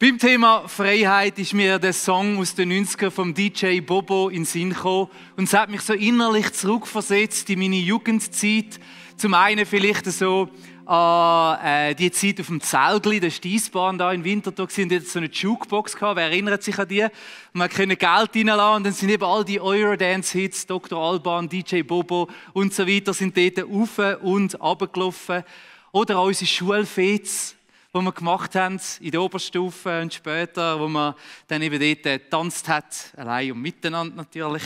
Beim Thema Freiheit ist mir der Song aus den 90ern vom DJ Bobo in den Sinn gekommen und es hat mich so innerlich zurückversetzt in meine Jugendzeit. Zum einen vielleicht so an die Zeit auf dem Zelgli, der Stiessbahn da in Winterthur, und dort so eine Jukebox gehabt. Wer erinnert sich an die? Und man konnte Geld reinlassen und dann sind eben all die Eurodance-Hits, Dr. Alban, DJ Bobo und so weiter, sind dort rauf und runter gelaufen. Oder auch unsere Schulfests, die wir gemacht haben in der Oberstufe und später, wo man dann eben dort getanzt hat, allein und miteinander natürlich.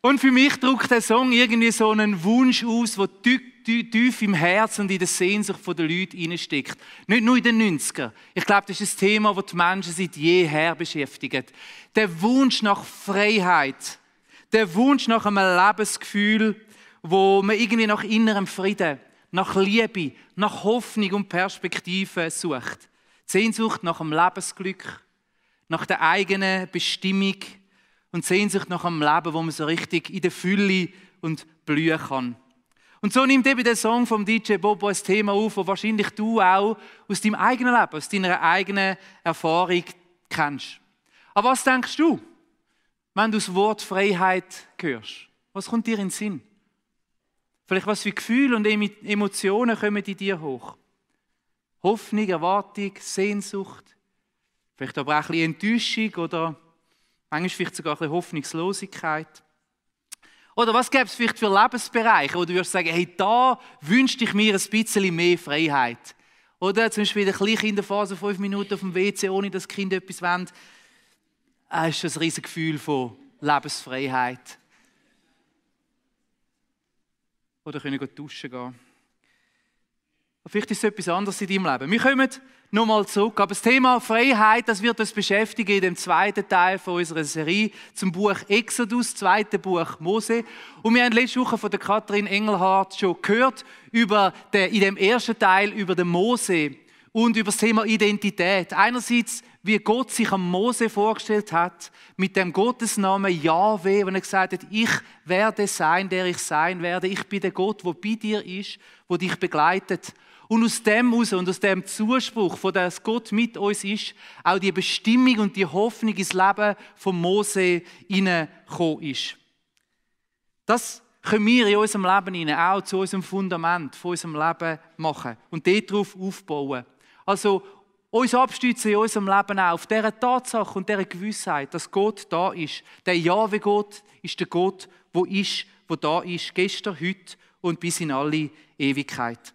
Und für mich drückt der Song irgendwie so einen Wunsch aus, der tief im Herzen und in der Sehnsucht der Leute hineinsteckt. Nicht nur in den 90ern. Ich glaube, das ist ein Thema, das die Menschen seit jeher beschäftigt. Der Wunsch nach Freiheit, der Wunsch nach einem Lebensgefühl, wo man irgendwie nach innerem Frieden, nach Liebe, nach Hoffnung und Perspektive sucht. Die Sehnsucht nach dem Lebensglück, nach der eigenen Bestimmung und die Sehnsucht nach einem Leben, wo man so richtig in der Fülle und blühen kann. Und so nimmt eben der Song vom DJ Bobo ein Thema auf, das wahrscheinlich du auch aus deinem eigenen Leben, aus deiner eigenen Erfahrung kennst. Aber was denkst du, wenn du das Wort Freiheit hörst? Was kommt dir in den Sinn? Vielleicht was für Gefühle und Emotionen kommen in dir hoch? Hoffnung, Erwartung, Sehnsucht, vielleicht aber auch ein bisschen Enttäuschung oder manchmal vielleicht sogar ein bisschen Hoffnungslosigkeit. Oder was gäbe es vielleicht für Lebensbereiche, wo du würdest sagen, hey, da wünschte ich mir ein bisschen mehr Freiheit. Oder zum Beispiel in der Kleinkinderphase 5 Minuten auf dem WC, ohne dass das Kind etwas will. Das ist ein riesiges Gefühl von Lebensfreiheit. Oder können duschen gehen. Vielleicht ist es etwas anderes in deinem Leben. Wir kommen nochmal zurück. Aber das Thema Freiheit, das wird uns beschäftigen in dem zweiten Teil von unserer Serie zum Buch Exodus, zweite Buch Mose. Und wir haben letzte Woche von der Kathrin Engelhardt schon gehört in dem ersten Teil über den Mose und über das Thema Identität. Einerseits, wie Gott sich am Mose vorgestellt hat, mit dem Gottesnamen Jahwe, wenn er gesagt hat, ich werde sein, der ich sein werde. Ich bin der Gott, der bei dir ist, der dich begleitet. Und aus dem heraus und aus dem Zuspruch, von dass Gott mit uns ist, auch die Bestimmung und die Hoffnung ins Leben von Mose hineingekommen ist. Das können wir in unserem Leben hinein auch zu unserem Fundament von unserem Leben machen und darauf aufbauen. Also uns abstützen in unserem Leben auch auf dieser Tatsache und dieser Gewissheit, dass Gott da ist. Der Jahwe-Gott ist der Gott, der da ist, gestern, heute und bis in alle Ewigkeit.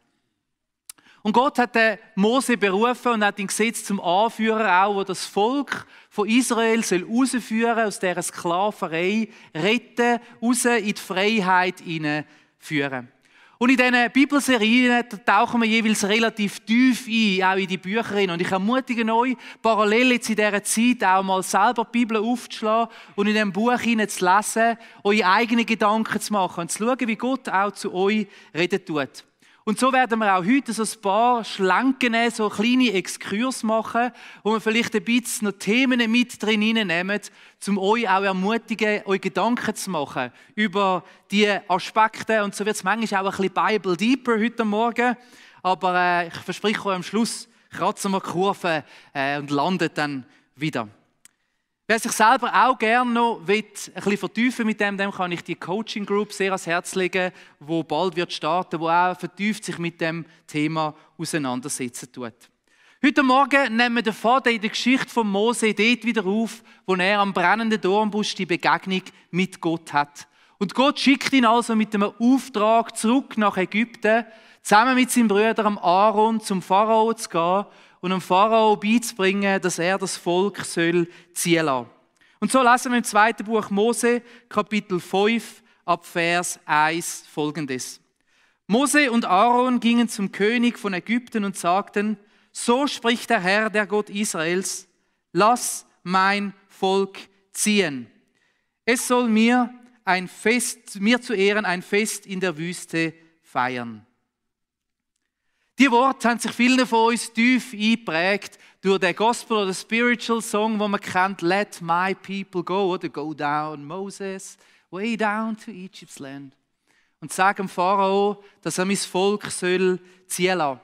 Und Gott hat den Mose berufen und hat ihn gesetzt zum Anführer, auch, der das Volk von Israel herausführen soll, aus dieser Sklaverei, retten, raus in die Freiheit hineinführen. Und in diesen Bibelserien tauchen wir jeweils relativ tief ein, auch in die Bücher hinein. Und ich ermutige euch, parallel jetzt in dieser Zeit auch mal selber die Bibel aufzuschlagen und in diesem Buch hinein zu lesen, eure eigenen Gedanken zu machen und zu schauen, wie Gott auch zu euch reden tut. Und so werden wir auch heute so ein paar Schlanken, so kleine Exkurs machen, wo wir vielleicht ein bisschen noch Themen mit drin nehmen, um euch auch ermutigen, euch Gedanken zu machen über die Aspekte. Und so wird es manchmal auch ein bisschen Bible Deeper heute Morgen. Aber ich verspreche euch, am Schluss kratzen wir die Kurve und landen dann wieder. Wer sich selber auch gerne noch ein bisschen vertiefen mit dem kann ich die Coaching Group sehr ans Herz legen, die bald wird starten, die auch vertieft sich mit dem Thema auseinandersetzen tut. Heute Morgen nehmen wir den Faden in der Geschichte von Mose dort wieder auf, wo er am brennenden Dornbusch die Begegnung mit Gott hat. Und Gott schickt ihn also mit einem Auftrag zurück nach Ägypten, zusammen mit seinem Bruder Aaron zum Pharao zu gehen und dem Pharao beizubringen, dass er das Volk ziehen lassen. Und so lesen wir im zweiten Buch Mose, Kapitel 5, ab Vers 1 folgendes. Mose und Aaron gingen zum König von Ägypten und sagten, so spricht der Herr, der Gott Israels, lass mein Volk ziehen. Es soll mir zu Ehren ein Fest in der Wüste feiern. Die Worte haben sich vielen von uns tief eingeprägt durch den Gospel- oder Spiritual-Song, den man kennt, Let my people go, oder Go down, Moses, way down to Egypt's land. Und sagen dem Pharao, dass er mein Volk ziehen lassen soll.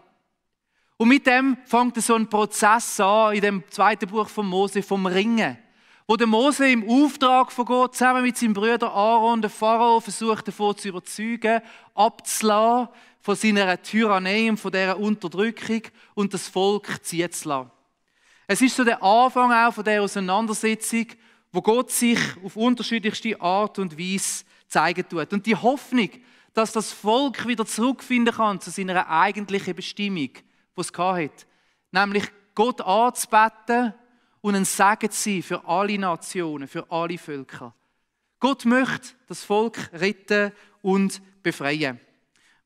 Und mit dem fängt so ein Prozess an, in dem 2. Buch von Mose, vom Ringen. Wo der Mose im Auftrag von Gott zusammen mit seinem Bruder Aaron den Pharao versucht davon zu überzeugen, abzulassen von seiner Tyrannei und von dieser Unterdrückung und das Volk ziehen zu lassen. Es ist so der Anfang auch von dieser Auseinandersetzung, wo Gott sich auf unterschiedlichste Art und Weise zeigen tut. Und die Hoffnung, dass das Volk wieder zurückfinden kann zu seiner eigentlichen Bestimmung, die es hatte, nämlich Gott anzubeten und ein Segen zu sein für alle Nationen, für alle Völker. Gott möchte das Volk retten und befreien.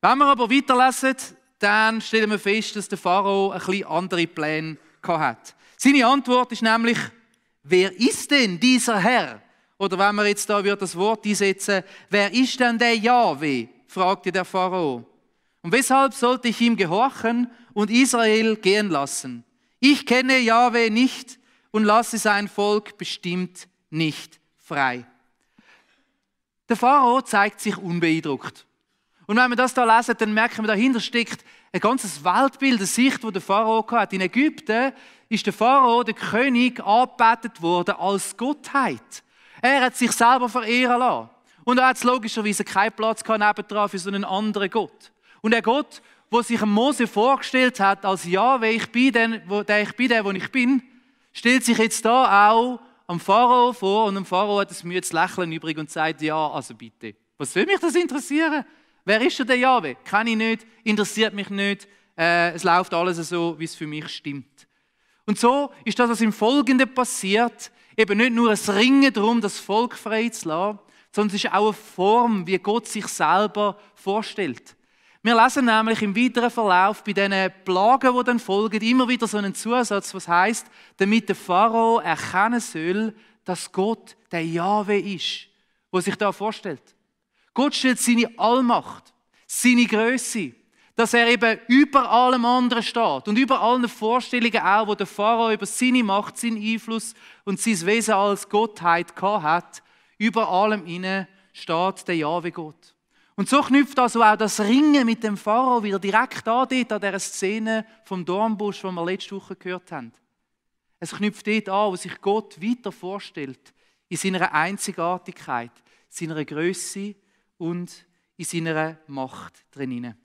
Wenn wir aber weiterlesen, dann stellen wir fest, dass der Pharao ein bisschen andere Pläne hatte. Seine Antwort ist nämlich: Wer ist denn dieser Herr? Oder wenn wir jetzt da das Wort einsetzen, wer ist denn der Jahwe? Fragte der Pharao. Und weshalb sollte ich ihm gehorchen und Israel gehen lassen? Ich kenne Jahwe nicht und lasse sein Volk bestimmt nicht frei. Der Pharao zeigt sich unbeeindruckt. Und wenn wir das da lesen, dann merken wir, dahinter steckt ein ganzes Weltbild, eine Sicht, die der Pharao hatte. In Ägypten ist der Pharao, der König, angebetet worden als Gottheit. Er hat sich selber verehren lassen. Und er hat logischerweise keinen Platz nebendran für so einen anderen Gott. Und der Gott, der sich Mose vorgestellt hat als Jahwe, ich bin der, wo ich bin, stellt sich jetzt da auch am Pharao vor. Und am Pharao hat ein müdes Lächeln übrig und sagt: Ja, also bitte, was soll mich das interessieren? Wer ist denn der Jahwe? Kenne ich nicht, interessiert mich nicht. Es läuft alles so, wie es für mich stimmt. Und so ist das, was im Folgenden passiert, eben nicht nur ein Ringen darum, das Volk frei zu lassen, sondern es ist auch eine Form, wie Gott sich selber vorstellt. Wir lesen nämlich im weiteren Verlauf bei diesen Plagen, die dann folgen, immer wieder so einen Zusatz, was heisst, damit der Pharao erkennen soll, dass Gott der Jahwe ist, der sich da vorstellt. Gott stellt seine Allmacht, seine Größe, dass er eben über allem anderen steht und über allen Vorstellungen auch, wo der Pharao über seine Macht, seinen Einfluss und sein Wesen als Gottheit hat, über allem inne steht der Jahwe Gott. Und so knüpft also auch das Ringen mit dem Pharao wieder direkt an dieser Szene vom Dornbusch, die wir letzte Woche gehört haben. Es knüpft dort an, wo sich Gott weiter vorstellt, in seiner Einzigartigkeit, seiner Größe und in seiner Macht drinnen.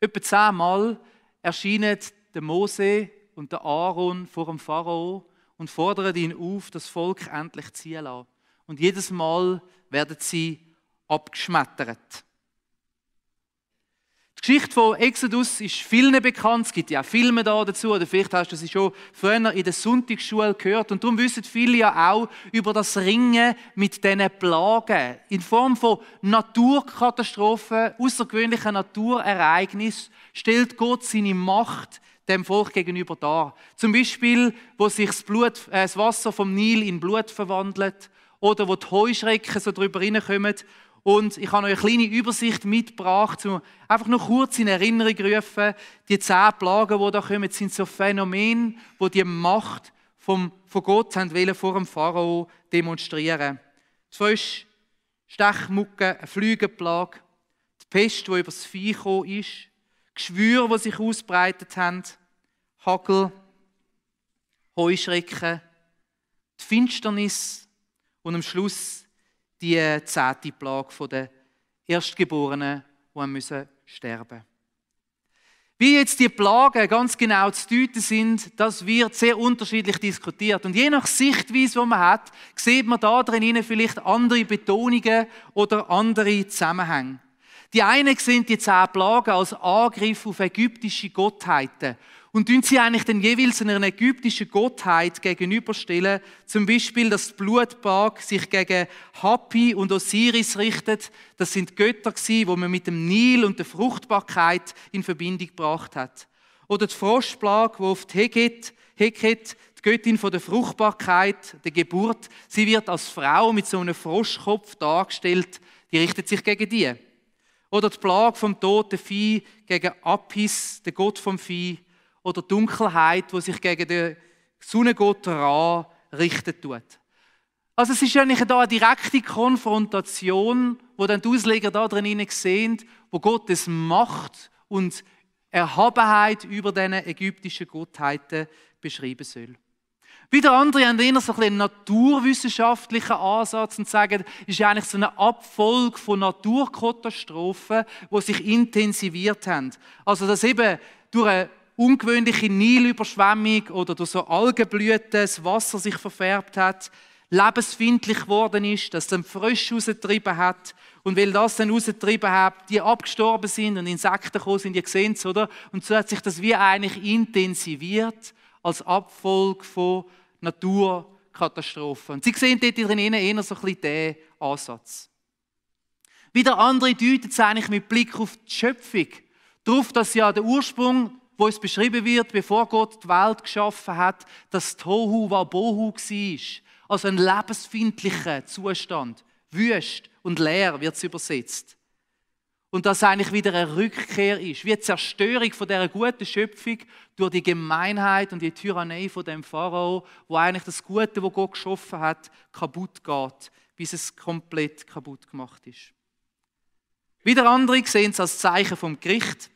Etwa 10-mal erscheinen der Mose und der Aaron vor dem Pharao und fordern ihn auf, das Volk endlich ziehen zu lassen. Und jedes Mal werden sie abgeschmettert. Die Geschichte von Exodus ist vielen bekannt. Es gibt ja auch Filme dazu. Oder vielleicht hast du sie schon früher in der Sonntagsschule gehört. Und darum wissen viele ja auch über das Ringen mit diesen Plagen. In Form von Naturkatastrophen, außergewöhnlichen Naturereignissen stellt Gott seine Macht dem Volk gegenüber dar. Zum Beispiel, wo sich das Wasser vom Nil in Blut verwandelt oder wo die Heuschrecken so drüber hineinkommen. Und ich habe euch eine kleine Übersicht mitgebracht, um einfach noch kurz in Erinnerung zu rufen. Die 10 Plagen, die da kommen, sind so Phänomene, die die Macht von Gott wollen vor dem Pharao demonstrieren. So ist Stechmücke, eine Flügenplage, die Pest, die über das Vieh gekommen ist, Geschwüre, die sich ausbreitet haben, Hagel, Heuschrecken, die Finsternis und am Schluss die 10. Plage der Erstgeborenen, die sterben müssen. Wie jetzt die Plagen ganz genau zu deuten sind, das wird sehr unterschiedlich diskutiert. Und je nach Sichtweise, die man hat, sieht man da drin vielleicht andere Betonungen oder andere Zusammenhänge. Die einen sehen die 10 Plagen als Angriff auf ägyptische Gottheiten und tun sie eigentlich dann jeweils einer ägyptischen Gottheit gegenüberstellen. Zum Beispiel, dass das Blutbad sich gegen Hapi und Osiris richtet. Das sind Götter, die man mit dem Nil und der Fruchtbarkeit in Verbindung gebracht hat. Oder die Froschplage, die auf die Heket, die Göttin von der Fruchtbarkeit, der Geburt, sie wird als Frau mit so einem Froschkopf dargestellt, die richtet sich gegen die. Oder die Plage vom toten Vieh gegen Apis, der Gott vom Vieh. Oder die Dunkelheit, die sich gegen den Sonnengott Ra richten tut. Also es ist eigentlich da eine direkte Konfrontation, wo dann die Ausleger da drin sehen, wo Gottes Macht und Erhabenheit über diesen ägyptischen Gottheiten beschreiben soll. Wieder andere haben eher so einen naturwissenschaftlichen Ansatz und sagen, es ist eigentlich so eine Abfolge von Naturkatastrophen, die sich intensiviert haben. Also dass eben durch eine ungewöhnliche Nilüberschwemmung oder durch so Algenblüten das Wasser sich verfärbt hat, lebensfeindlich geworden ist, dass es dann Frösche rausgetrieben hat und weil das dann rausgetrieben hat, die abgestorben sind und Insekten gekommen sind, ihr seht es, oder? Und so hat sich das wie eigentlich intensiviert als Abfolge von Naturkatastrophen. Und Sie sehen dort drin eher so ein bisschen diesen Ansatz. Wieder andere deuten es eigentlich mit Blick auf die Schöpfung. Darauf, dass ja der Ursprung, wo uns beschrieben wird, bevor Gott die Welt geschaffen hat, dass Tohu Wabohu war. Also ein lebensfeindlicher Zustand. Wüst und leer wird es übersetzt. Und dass eigentlich wieder eine Rückkehr ist, wie eine Zerstörung von dieser guten Schöpfung durch die Gemeinheit und die Tyrannei von dem Pharao, wo eigentlich das Gute, das Gott geschaffen hat, kaputt geht, bis es komplett kaputt gemacht ist. Wieder andere sehen es als Zeichen vom Gericht,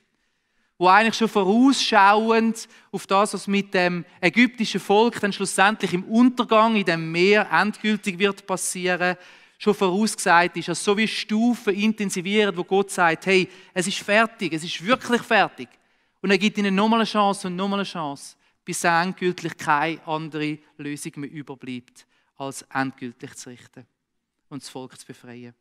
wo eigentlich schon vorausschauend auf das, was mit dem ägyptischen Volk dann schlussendlich im Untergang in dem Meer endgültig wird passieren, schon vorausgesagt ist, dass so wie Stufen intensivieren, wo Gott sagt, hey, es ist fertig, es ist wirklich fertig. Und er gibt ihnen nochmal eine Chance und nochmal eine Chance, bis endgültig keine andere Lösung mehr überbleibt, als endgültig zu richten und das Volk zu befreien.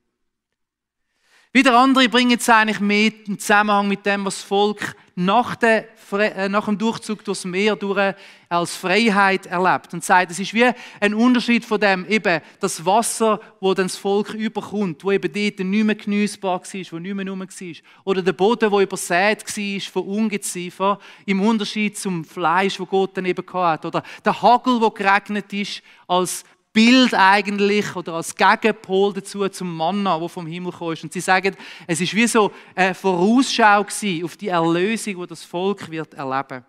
Wieder andere bringen es eigentlich mehr in Zusammenhang mit dem, was das Volk nach dem Durchzug durchs Meer durch als Freiheit erlebt. Und sagt, es ist wie ein Unterschied von dem, eben das Wasser, wo dann das Volk überkommt, wo eben dort nicht mehr geniessbar war, wo nicht mehr rum war. Oder der Boden, der übersät war von Ungeziefer, im Unterschied zum Fleisch, das Gott dann eben hatte. Oder der Hagel, der geregnet ist, als Bild eigentlich oder als Gegenpol dazu zum Manna, wo vom Himmel kam. Und sie sagen, es ist wie so eine Vorausschau gewesen auf die Erlösung, die das Volk wird erleben.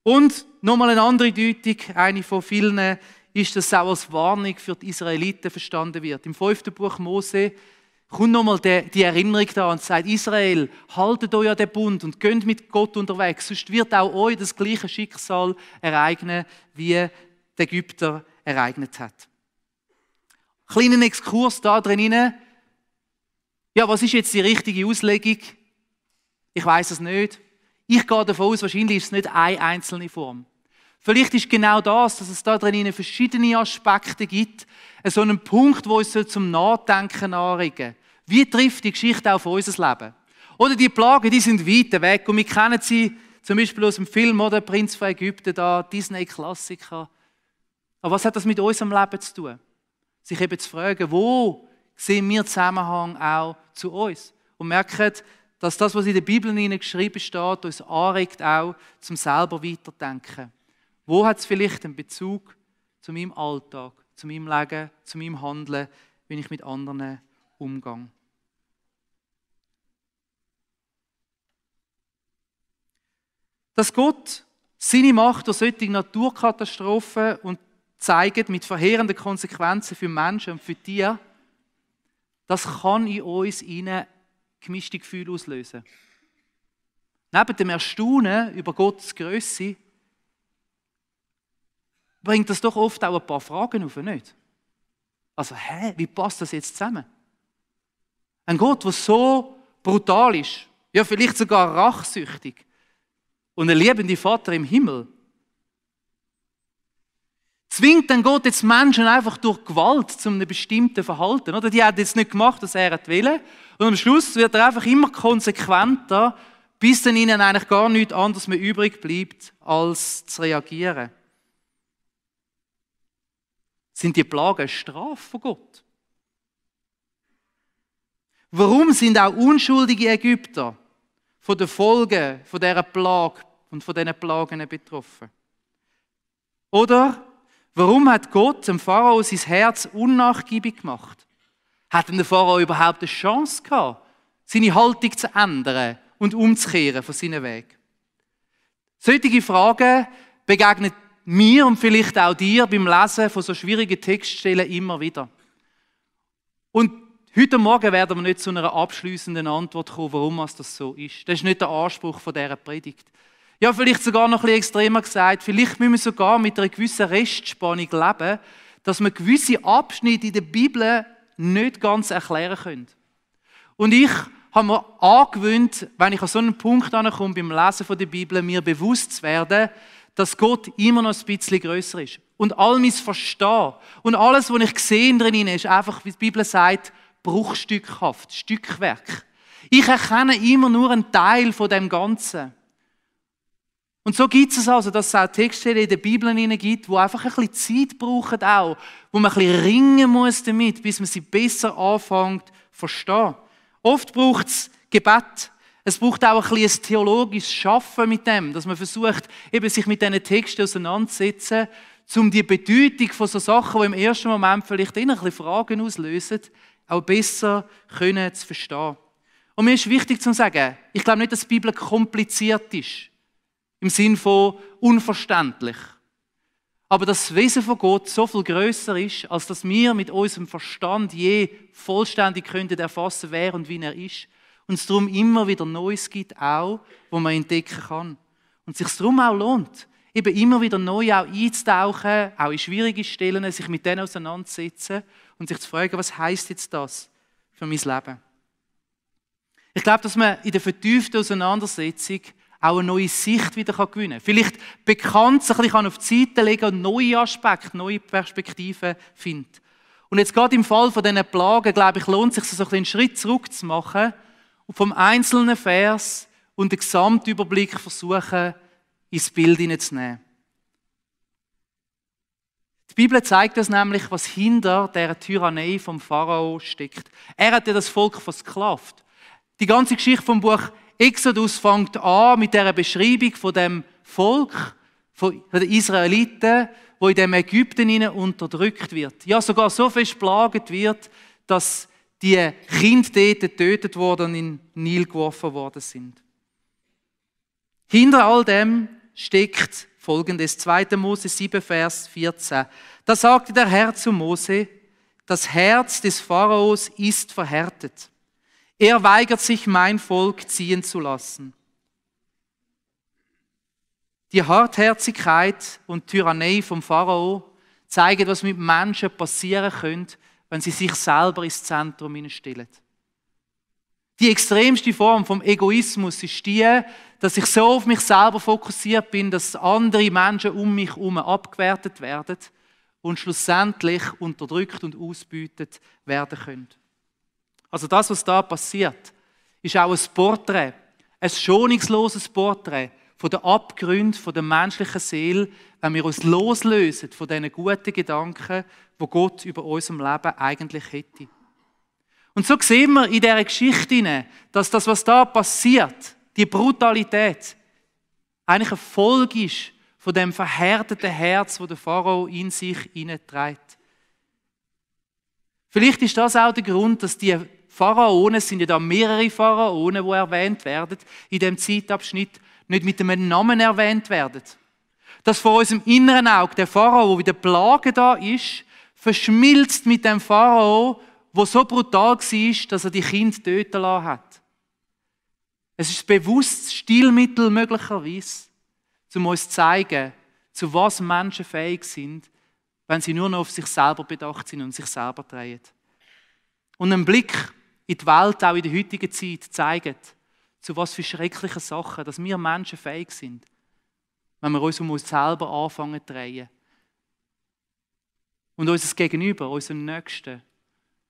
Und nochmal eine andere Deutung, eine von vielen, ist, dass es auch als Warnung für die Israeliten verstanden wird. Im 5. Buch Mose kommt nochmal die Erinnerung da und sagt, Israel, haltet euch an den Bund und geht mit Gott unterwegs, sonst wird auch euch das gleiche Schicksal ereignen, wie die Ägypter ereignet hat. Kleinen Exkurs da drin. Ja, was ist jetzt die richtige Auslegung? Ich weiß es nicht. Ich gehe davon aus, wahrscheinlich ist es nicht eine einzelne Form. Vielleicht ist genau das, dass es da drin verschiedene Aspekte gibt, so einen Punkt, wo uns zum Nachdenken anregen. Wie trifft die Geschichte auf unser Leben? Oder die Plagen, die sind weit weg und wir kennen sie zum Beispiel aus dem Film oder Prinz von Ägypten, da Disney-Klassiker. Aber was hat das mit unserem Leben zu tun? Sich eben zu fragen, wo sehen wir Zusammenhang auch zu uns? Und merken, dass das, was in der Bibel geschrieben steht, uns anregt, auch zum selber weiterdenken. Wo hat es vielleicht einen Bezug zu meinem Alltag, zu meinem Leben, zu meinem Handeln, wenn ich mit anderen umgehe? Dass Gott seine Macht durch solche Naturkatastrophen und zeigt mit verheerenden Konsequenzen für Menschen und für Tiere, das kann in uns gemischte Gefühle auslösen. Neben dem Erstaunen über Gottes Grösse bringt das doch oft auch ein paar Fragen auf, nicht? Also, wie passt das jetzt zusammen? Ein Gott, der so brutal ist, ja vielleicht sogar rachsüchtig und ein liebender Vater im Himmel, zwingt dann Gott jetzt Menschen einfach durch Gewalt zu einem bestimmten Verhalten? Oder? Die hat jetzt nicht gemacht, was er wollte. Und am Schluss wird er einfach immer konsequenter, bis dann ihnen eigentlich gar nichts anderes mehr übrig bleibt, als zu reagieren. Sind die Plagen eine Strafe von Gott? Warum sind auch unschuldige Ägypter von den Folgen von dieser Plage und von diesen Plagen betroffen? Oder warum hat Gott dem Pharao sein Herz unnachgiebig gemacht? Hat denn der Pharao überhaupt eine Chance gehabt, seine Haltung zu ändern und umzukehren von seinem Weg? Solche Fragen begegnen mir und vielleicht auch dir beim Lesen von so schwierigen Textstellen immer wieder. Und heute Morgen werden wir nicht zu einer abschliessenden Antwort kommen, warum das so ist. Das ist nicht der Anspruch dieser Predigt. Ja, vielleicht sogar noch ein bisschen extremer gesagt, vielleicht müssen wir sogar mit einer gewissen Restspannung leben, dass wir gewisse Abschnitte in der Bibel nicht ganz erklären können. Und ich habe mir angewöhnt, wenn ich an so einen Punkt ankomme beim Lesen der Bibel, mir bewusst zu werden, dass Gott immer noch ein bisschen grösser ist. Und all mein Verstehen und alles, was ich sehe drin ist einfach, wie die Bibel sagt, bruchstückhaft, Stückwerk. Ich erkenne immer nur einen Teil von dem Ganzen. Und so gibt es also, dass es auch Textstellen in der Bibel gibt, die einfach ein bisschen Zeit brauchen auch, wo man ein bisschen ringen muss damit, bis man sie besser anfängt zu verstehen. Oft braucht es Gebet. Es braucht auch ein bisschen ein theologisches Schaffen mit dem, dass man versucht, eben sich mit diesen Texten auseinanderzusetzen, um die Bedeutung von so Sachen, die im ersten Moment vielleicht ein bisschen Fragen auslösen, auch besser können zu verstehen. Und mir ist wichtig zu sagen, ich glaube nicht, dass die Bibel kompliziert ist, im Sinn von unverständlich. Aber das Wesen von Gott so viel grösser ist, als dass wir mit unserem Verstand je vollständig könnten erfassen, wer und wie er ist. Und es darum immer wieder Neues gibt, auch, wo man entdecken kann. Und es sich darum auch lohnt, eben immer wieder neu auch einzutauchen, auch in schwierige Stellen, sich mit denen auseinanderzusetzen und sich zu fragen, was heisst jetzt das für mein Leben? Ich glaube, dass man in der vertieften Auseinandersetzung auch eine neue Sicht wieder gewinnen kann. Vielleicht bekannt ein bisschen auf die Seite legen und neue Aspekte, neue Perspektiven findet. Und jetzt gerade im Fall von diesen Plagen, glaube ich, lohnt es sich, so einen Schritt zurück zu machen und vom einzelnen Vers und den Gesamtüberblick versuchen, ins Bild hineinzunehmen. Die Bibel zeigt uns nämlich, was hinter dieser Tyrannei vom Pharao steckt. Er hat ja das Volk versklavt. Die ganze Geschichte vom Buch Exodus fängt an mit dieser Beschreibung von dem Volk, von den Israeliten, wo in dem Ägypten unterdrückt wird. Ja, sogar so fest geplagt wird, dass die Kinder dort getötet wurden und in den Nil geworfen worden sind. Hinter all dem steckt Folgendes, 2. Mose 7, Vers 14. Da sagte der Herr zu Mose, das Herz des Pharaos ist verhärtet. Er weigert sich, mein Volk ziehen zu lassen. Die Hartherzigkeit und Tyrannei vom Pharao zeigen, was mit Menschen passieren könnte, wenn sie sich selber ins Zentrum stellen. Die extremste Form vom Egoismus ist die, dass ich so auf mich selber fokussiert bin, dass andere Menschen um mich herum abgewertet werden und schlussendlich unterdrückt und ausgebeutet werden können. Also das, was da passiert, ist auch ein Porträt, ein schonungsloses Porträt von den Abgründen von der menschlichen Seele, wenn wir uns loslösen von diesen guten Gedanken, die Gott über unserem Leben eigentlich hätte. Und so sehen wir in dieser Geschichte, dass das, was da passiert, die Brutalität, eigentlich eine Folge ist von dem verhärteten Herz, das der Pharao in sich hineinträgt. Vielleicht ist das auch der Grund, dass die Pharaonen, es sind ja da mehrere Pharaonen, die erwähnt werden, in diesem Zeitabschnitt nicht mit einem Namen erwähnt werden. Dass vor unserem inneren Auge der Pharao, der wie der Plage da ist, verschmilzt mit dem Pharao, der so brutal war, dass er die Kinder töten lassen hat. Es ist bewusstes Stilmittel möglicherweise, um uns zu zeigen, zu was Menschen fähig sind, wenn sie nur noch auf sich selber bedacht sind und sich selber drehen. Und ein Blick in die Welt, auch in der heutigen Zeit, zeigt, zu was für schrecklichen Sachen, dass wir Menschen fähig sind, wenn wir uns um uns selber anfangen zu drehen. Und unser Gegenüber, unseren Nächsten,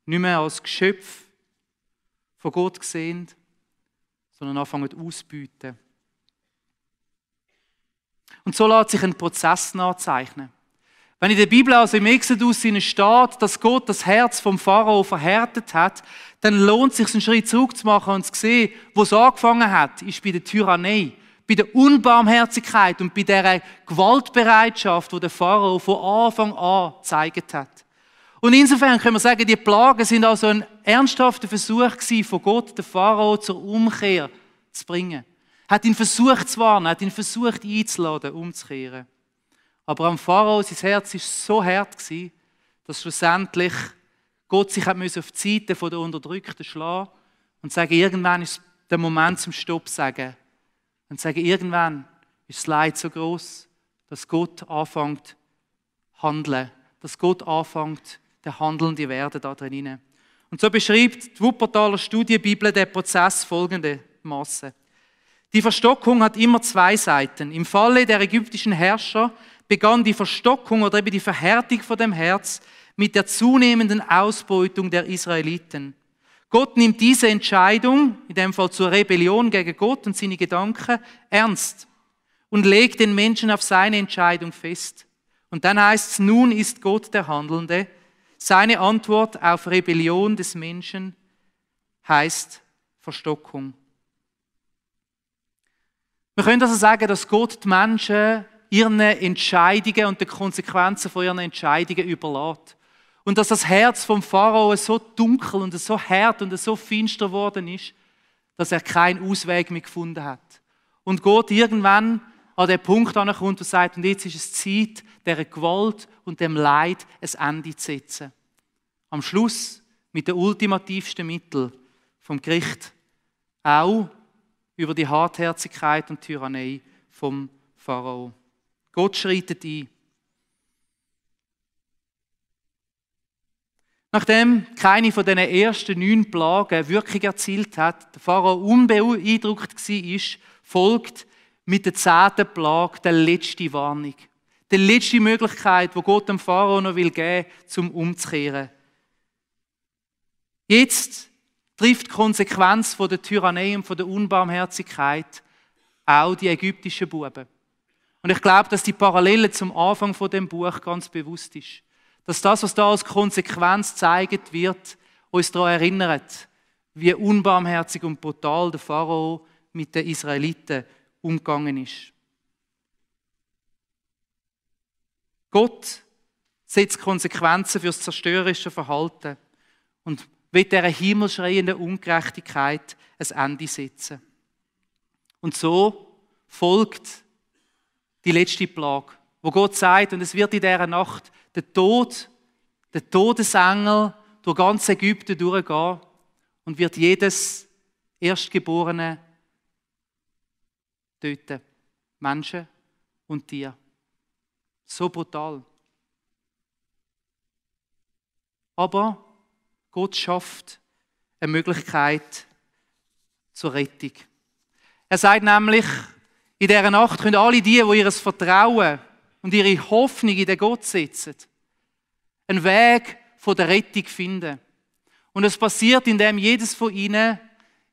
nicht mehr als Geschöpf von Gott sehen, sondern anfangen auszubeuten. Und so lässt sich ein Prozess nachzeichnen. Wenn in der Bibel, also im Exodus steht, dass Gott das Herz vom Pharao verhärtet hat, dann lohnt es sich, einen Schritt zurückzumachen und zu sehen, wo es angefangen hat, ist bei der Tyrannei, bei der Unbarmherzigkeit und bei der Gewaltbereitschaft, die der Pharao von Anfang an gezeigt hat. Und insofern können wir sagen, die Plagen sind also ein ernsthafter Versuch gewesen, von Gott, den Pharao zur Umkehr zu bringen. Hat ihn versucht zu warnen, hat ihn versucht einzuladen, umzukehren. Aber am Pharao, sein Herz war so hart, dass schlussendlich Gott sich auf die Seite der Unterdrückten schlagen und sagen, irgendwann ist der Moment zum Stopp sagen. Und sagen, irgendwann ist das Leid so groß, dass Gott anfängt zu handeln. Dass Gott anfängt, der Handelnde werden da drinnen. Und so beschreibt die Wuppertaler Studienbibel den Prozess folgendermaßen. Die Verstockung hat immer zwei Seiten. Im Falle der ägyptischen Herrscher begann die Verstockung oder eben die Verhärtung von dem Herz mit der zunehmenden Ausbeutung der Israeliten. Gott nimmt diese Entscheidung, in dem Fall zur Rebellion gegen Gott und seine Gedanken, ernst und legt den Menschen auf seine Entscheidung fest. Und dann heißt es, nun ist Gott der Handelnde. Seine Antwort auf Rebellion des Menschen heißt Verstockung. Wir können also sagen, dass Gott die Menschen ihren Entscheidungen und den Konsequenzen von ihren Entscheidungen überlässt. Und dass das Herz vom Pharao so dunkel und so hart und so finster geworden ist, dass er keinen Ausweg mehr gefunden hat. Und Gott irgendwann an den Punkt ankommt und sagt, und jetzt ist es Zeit, dieser Gewalt und dem Leid ein Ende zu setzen. Am Schluss mit den ultimativsten Mitteln vom Gericht, auch über die Hartherzigkeit und Tyrannei vom Pharao. Gott schreitet ein. Nachdem keine von diesen ersten 9 Plagen Wirkung erzielt hat, der Pharao unbeeindruckt war, folgt mit der 10. Plage die letzte Warnung. Die letzte Möglichkeit, die Gott dem Pharao noch geben will, um umzukehren. Jetzt trifft die Konsequenz von der Tyrannei und von der Unbarmherzigkeit auch die ägyptischen Buben. Und ich glaube, dass die Parallele zum Anfang von dem Buch ganz bewusst ist. Dass das, was da als Konsequenz gezeigt wird, uns daran erinnert, wie unbarmherzig und brutal der Pharao mit den Israeliten umgegangen ist. Gott setzt Konsequenzen für das zerstörerische Verhalten und will dieser himmelschreienden Ungerechtigkeit ein Ende setzen. Und so folgt die letzte Plage, wo Gott sagt, und es wird in dieser Nacht der Todesengel durch ganz Ägypten durchgehen und wird jedes Erstgeborene töten. Menschen und Tiere. So brutal. Aber Gott schafft eine Möglichkeit zur Rettung. Er sagt nämlich, in dieser Nacht können alle die ihr Vertrauen und ihre Hoffnung in den Gott setzen, einen Weg von der Rettung finden. Und es passiert, indem jedes von ihnen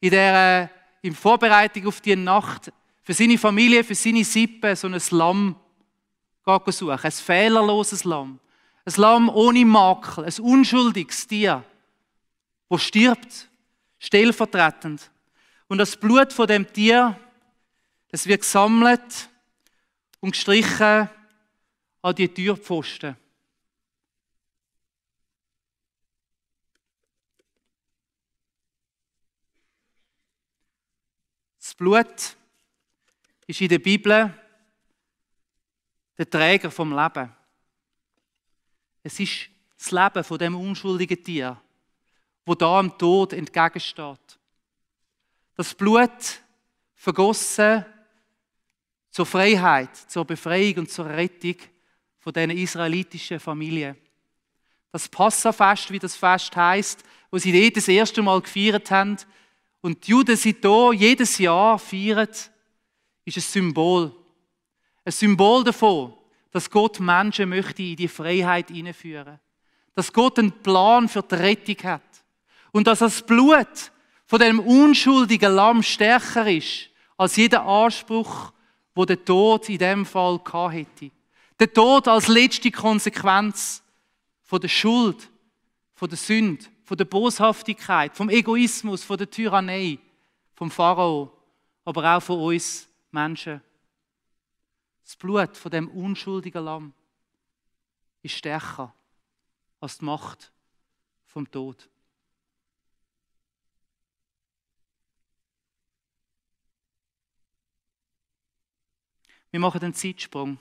in Vorbereitung auf die Nacht für seine Familie, für seine Sippe so ein Lamm suchen. Ein fehlerloses Lamm. Ein Lamm ohne Makel. Ein unschuldiges Tier, das stirbt, stellvertretend. Und das Blut von dem Tier, es wird gesammelt und gestrichen an die Türpfosten. Das Blut ist in der Bibel der Träger vom Leben. Es ist das Leben von dem unschuldigen Tier, wo da am Tod entgegensteht. Das Blut vergossen zur Freiheit, zur Befreiung und zur Rettung von diesen israelitischen Familien. Das Passafest, wie das Fest heisst, wo sie dort das erste Mal gefeiert haben und die Juden sie hier jedes Jahr feiern, ist ein Symbol. Ein Symbol davon, dass Gott Menschen möchte in die Freiheit hineinführen. Dass Gott einen Plan für die Rettung hat. Und dass das Blut von dem unschuldigen Lamm stärker ist als jeder Anspruch, wo der Tod in dem Fall gehabt hätte. Der Tod als letzte Konsequenz von der Schuld, von der Sünde, von der Boshaftigkeit, vom Egoismus, von der Tyrannei, vom Pharao, aber auch von uns Menschen. Das Blut von dem unschuldigen Lamm ist stärker als die Macht vom Tod. Wir machen einen Zeitsprung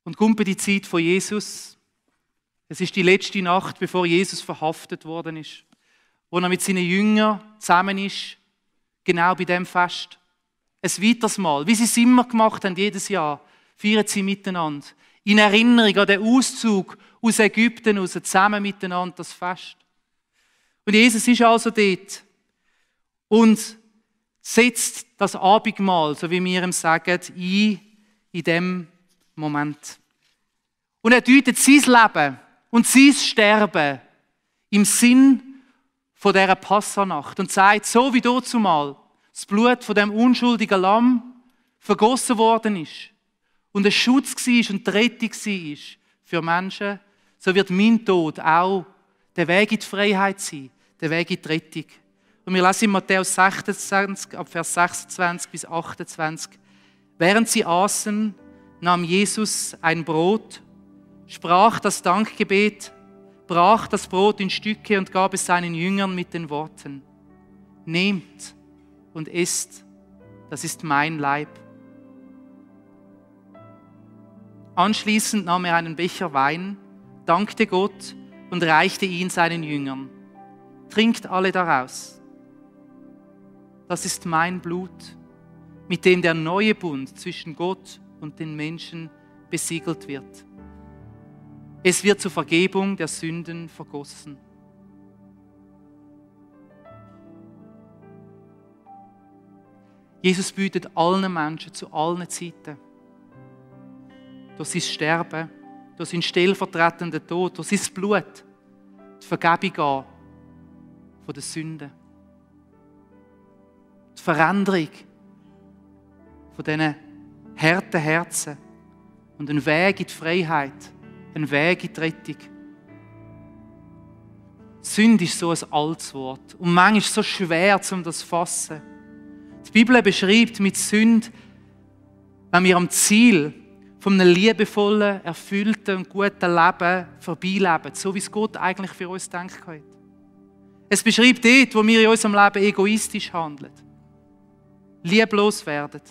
und kommen bei die Zeit von Jesus. Es ist die letzte Nacht, bevor Jesus verhaftet worden ist, wo er mit seinen Jüngern zusammen ist, genau bei dem Fest. Ein weiteres Mal, wie sie es immer gemacht haben, jedes Jahr, feiern sie miteinander. In Erinnerung an den Auszug aus Ägypten, aus zusammen miteinander das Fest. Und Jesus ist also dort und setzt das Abendmahl, so wie wir ihm sagen, ein in dem Moment. Und er deutet sein Leben und sein Sterben im Sinn von dieser Passanacht und sagt, so wie dazumal das Blut von dem unschuldigen Lamm vergossen worden ist und ein Schutz war und die Rettung war für Menschen, so wird mein Tod auch der Weg in die Freiheit sein, der Weg in die Rettung. Und wir lesen in Matthäus 26, ab Vers 26 bis 28. Während sie aßen, nahm Jesus ein Brot, sprach das Dankgebet, brach das Brot in Stücke und gab es seinen Jüngern mit den Worten: Nehmt und esst, das ist mein Leib. Anschließend nahm er einen Becher Wein, dankte Gott und reichte ihn seinen Jüngern. Trinkt alle daraus. Das ist mein Blut, mit dem der neue Bund zwischen Gott und den Menschen besiegelt wird. Es wird zur Vergebung der Sünden vergossen. Jesus bietet allen Menschen zu allen Zeiten durch sein Sterben, durch seinen stellvertretenden Tod, durch sein Blut die Vergebung an von den Sünden. Die Veränderung von diesen harten Herzen und einen Weg in die Freiheit, einen Weg in die Rettung. Sünde ist so ein altes Wort und manchmal so schwer, um das zu fassen. Die Bibel beschreibt mit Sünde, wenn wir am Ziel von einem liebevollen, erfüllten und guten Leben vorbeileben, so wie es Gott eigentlich für uns gedacht hat. Es beschreibt dort, wo wir in unserem Leben egoistisch handeln, lieblos werden,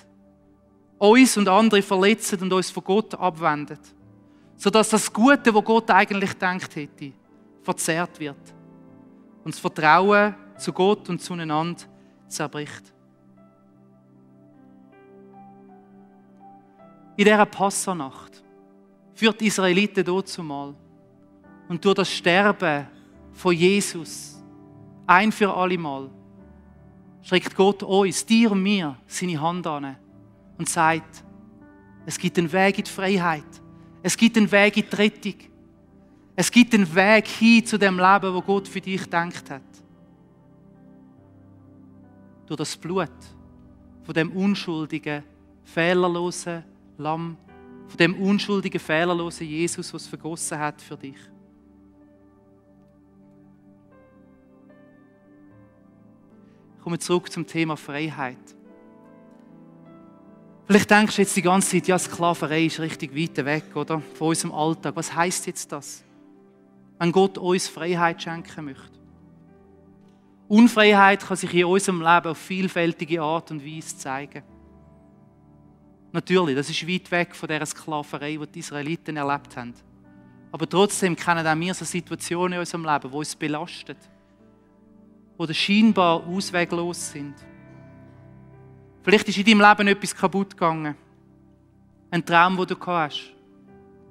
uns und andere verletzen und uns von Gott abwenden, sodass das Gute, was Gott eigentlich gedacht hätte, verzerrt wird und das Vertrauen zu Gott und zueinander zerbricht. In dieser Passanacht führt die Israeliten dazumal und durch das Sterben von Jesus ein für alle Mal streckt Gott uns, dir und mir, seine Hand an und sagt, es gibt einen Weg in die Freiheit, es gibt einen Weg in die Rettung, es gibt einen Weg hin zu dem Leben, das Gott für dich gedacht hat. Durch das Blut von dem unschuldigen, fehlerlosen Lamm, von dem unschuldigen, fehlerlosen Jesus, der es vergossen hat für dich. Ich komme zurück zum Thema Freiheit. Vielleicht denkst du jetzt die ganze Zeit, ja, Sklaverei ist richtig weit weg, oder? Von unserem Alltag. Was heisst jetzt das? Wenn Gott uns Freiheit schenken möchte. Unfreiheit kann sich in unserem Leben auf vielfältige Art und Weise zeigen. Natürlich, das ist weit weg von dieser Sklaverei, die die Israeliten erlebt haben. Aber trotzdem kennen auch wir so Situationen in unserem Leben, die uns belasten, die scheinbar ausweglos sind. Vielleicht ist in deinem Leben etwas kaputt gegangen. Ein Traum, den du hast.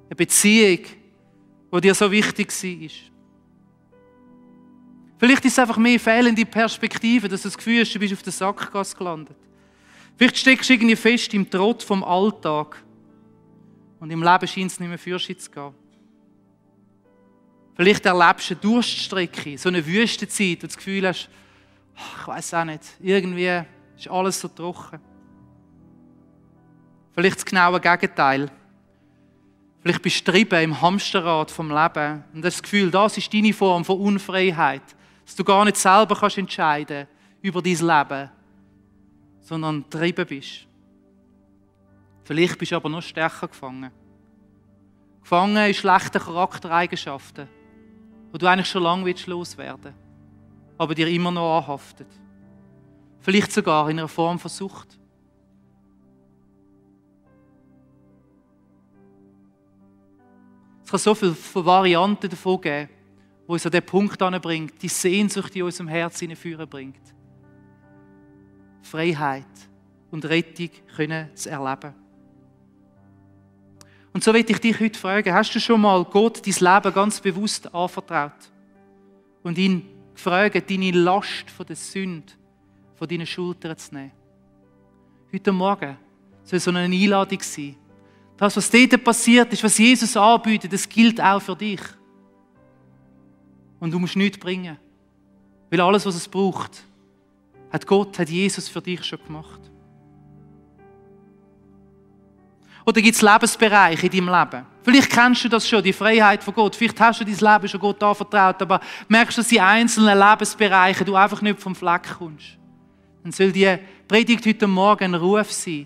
Eine Beziehung, die dir so wichtig war. Vielleicht ist es einfach mehr fehlende Perspektive, dass du das Gefühl hast, du bist auf der Sackgasse gelandet. Vielleicht steckst du irgendwie fest im Trott vom Alltag und im Leben scheint es nicht mehr fürschig zu gehen. Vielleicht erlebst du eine Durststrecke, so eine Wüstenzeit, wo du das Gefühl hast, ich weiss auch nicht, irgendwie ist alles so trocken. Vielleicht das genaue Gegenteil. Vielleicht bist du getrieben im Hamsterrad vom Leben und hast das Gefühl, das ist deine Form von Unfreiheit, dass du gar nicht selber kannst entscheiden über dein Leben, sondern getrieben bist. Vielleicht bist du aber noch stärker gefangen. Gefangen in schlechten Charaktereigenschaften, die du eigentlich schon lange loswerden willst, aber dir immer noch anhaftet. Vielleicht sogar in einer Form von Sucht. Es kann so viele Varianten davon geben, die uns an den Punkt anbringt, die Sehnsucht in unserem Herz hineinführen bringt. Freiheit und Rettung können zu erleben. Und so will ich dich heute fragen, hast du schon mal Gott dein Leben ganz bewusst anvertraut und ihn gefragt, deine Last von der Sünde von deinen Schultern zu nehmen? Heute Morgen soll so eine Einladung sein. Das, was dort passiert ist, was Jesus anbietet, das gilt auch für dich. Und du musst nichts bringen. Weil alles, was es braucht, hat Jesus für dich schon gemacht. Oder gibt es Lebensbereiche in deinem Leben? Vielleicht kennst du das schon, die Freiheit von Gott. Vielleicht hast du dein Leben schon Gott anvertraut, aber merkst du, dass in einzelnen Lebensbereichen du einfach nicht vom Fleck kommst. Dann soll die Predigt heute Morgen ein Ruf sein.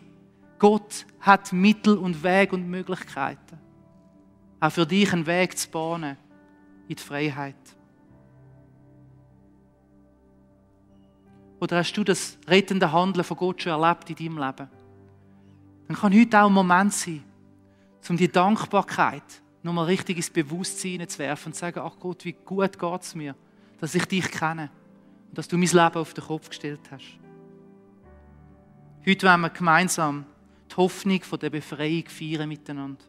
Gott hat Mittel und Wege und Möglichkeiten, auch für dich einen Weg zu bahnen in die Freiheit. Oder hast du das rettende Handeln von Gott schon erlebt in deinem Leben? Dann kann heute auch ein Moment sein, um die Dankbarkeit nochmal richtig ins Bewusstsein zu werfen und zu sagen, ach Gott, wie gut geht es mir, dass ich dich kenne und dass du mein Leben auf den Kopf gestellt hast. Heute wollen wir gemeinsam die Hoffnung von der Befreiung feiern miteinander.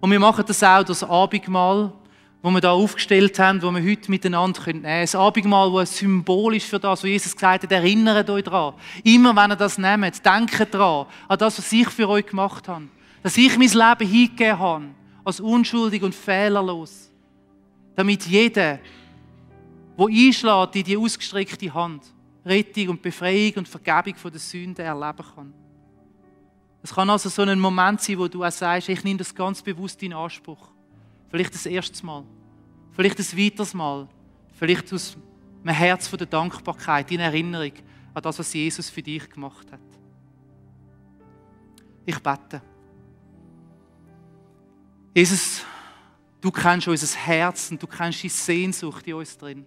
Und wir machen das auch durch das Abendmahl, das wir hier aufgestellt haben, das wir heute miteinander nehmen können. Das Abendmahl, das ein Symbol ist für das, was Jesus gesagt hat, erinnert euch daran. Immer wenn ihr das nehmt, denkt daran, an das, was ich für euch gemacht habe. Dass ich mein Leben hingegeben habe, als unschuldig und fehlerlos. Damit jeder, der einschlägt in die ausgestreckte Hand, Rettung und Befreiung und Vergebung von den Sünden erleben kann. Es kann also so ein Moment sein, wo du auch sagst, ich nehme das ganz bewusst in Anspruch. Vielleicht das erste Mal, vielleicht ein weiteres Mal, vielleicht aus einem Herz von der Dankbarkeit, in Erinnerung an das, was Jesus für dich gemacht hat. Ich bete. Jesus, du kennst unser Herz und du kennst die Sehnsucht in uns drin.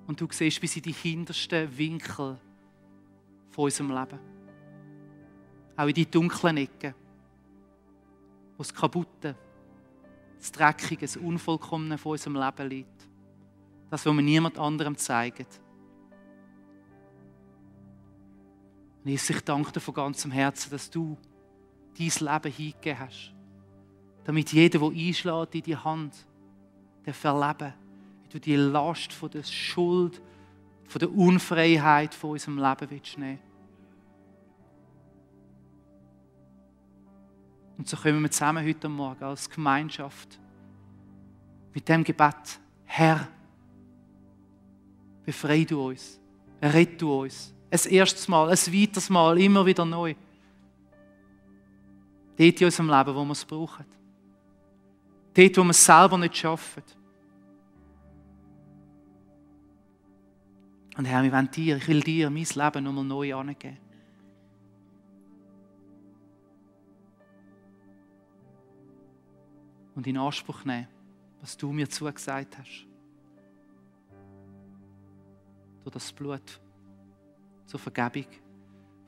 Und du siehst bis in die hintersten Winkel von unserem Leben. Auch in die dunklen Ecken, wo das Kaputte, das Dreckige, das Unvollkommene von unserem Leben liegt. Das, was wir niemand anderem zeigen. Und Jesus, ich danke dir von ganzem Herzen, dass du dein Leben hingegeben hast. Damit jeder, der einschlägt in die Hand, darf erleben, wie du die Last von der Schuld, von der Unfreiheit von unserem Leben willst nehmen. Und so kommen wir zusammen heute Morgen als Gemeinschaft mit dem Gebet: Herr, befreie du uns, rette du uns. Ein erstes Mal, ein weiteres Mal, immer wieder neu. Dort in unserem Leben, wo wir es brauchen. Dort, wo wir es selber nicht schaffen. Und Herr, ich will dir mein Leben nochmal neu angeben. Und in Anspruch nehmen, was du mir zugesagt hast. Durch das Blut zur Vergebung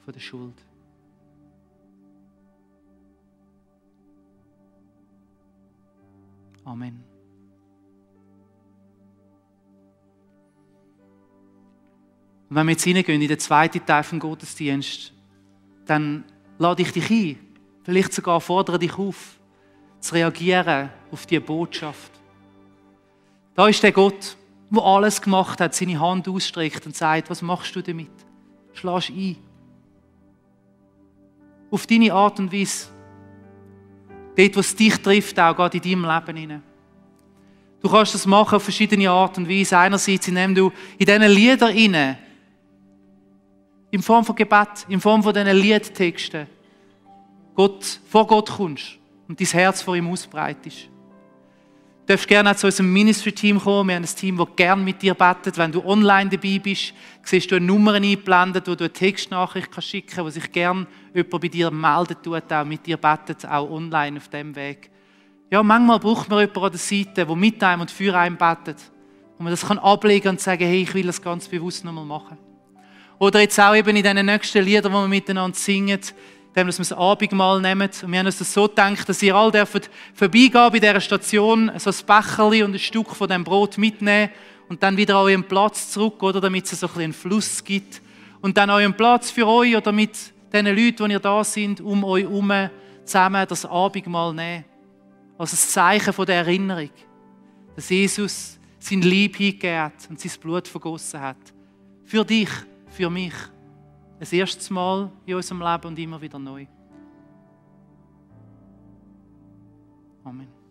von der Schuld. Amen. Und wenn wir jetzt reingehen in den zweiten Teil des Gottesdienstes, dann lade ich dich ein, vielleicht sogar fordere dich auf, zu reagieren auf diese Botschaft. Da ist der Gott, der alles gemacht hat, seine Hand ausstreckt und sagt, was machst du damit? Schlägst ein. Auf deine Art und Weise. Dort, wo es dich trifft, auch gerade in deinem Leben hinein. Du kannst das machen auf verschiedene Art und Weise. Einerseits, indem du in diesen Liedern hinein, in Form von Gebet, in Form von diesen Liedtexten, vor Gott kommst und dein Herz vor ihm ausbreitest. Du darfst gerne auch zu unserem Ministry-Team kommen. Wir haben ein Team, das gerne mit dir betet. Wenn du online dabei bist, siehst du eine Nummer eingeblendet, wo du eine Textnachricht schicken kannst, wo sich gerne jemand bei dir meldet, tut, auch mit dir betet, auch online auf diesem Weg. Ja, manchmal braucht man jemanden an der Seite, der mit einem und für einen betet. Und man das kann ablegen und sagen, hey, ich will das ganz bewusst nochmal machen. Oder jetzt auch eben in diesen nächsten Liedern, die wir miteinander singen, indem wir das Abendmahl nehmen. Und wir haben uns das so gedacht, dass ihr alle dürft vorbeigehen bei dieser Station, so ein Becherli und ein Stück von dem Brot mitnehmen und dann wieder an euren Platz zurück, oder, damit es so ein bisschen einen Fluss gibt. Und dann euren Platz für euch oder mit den Leuten, die ihr da sind, um euch herum, zusammen das Abendmahl nehmen. Als ein Zeichen von der Erinnerung, dass Jesus sein Leib hingegeben hat und sein Blut vergossen hat. Für dich, für mich. Das erste Mal in unserem Leben und immer wieder neu. Amen.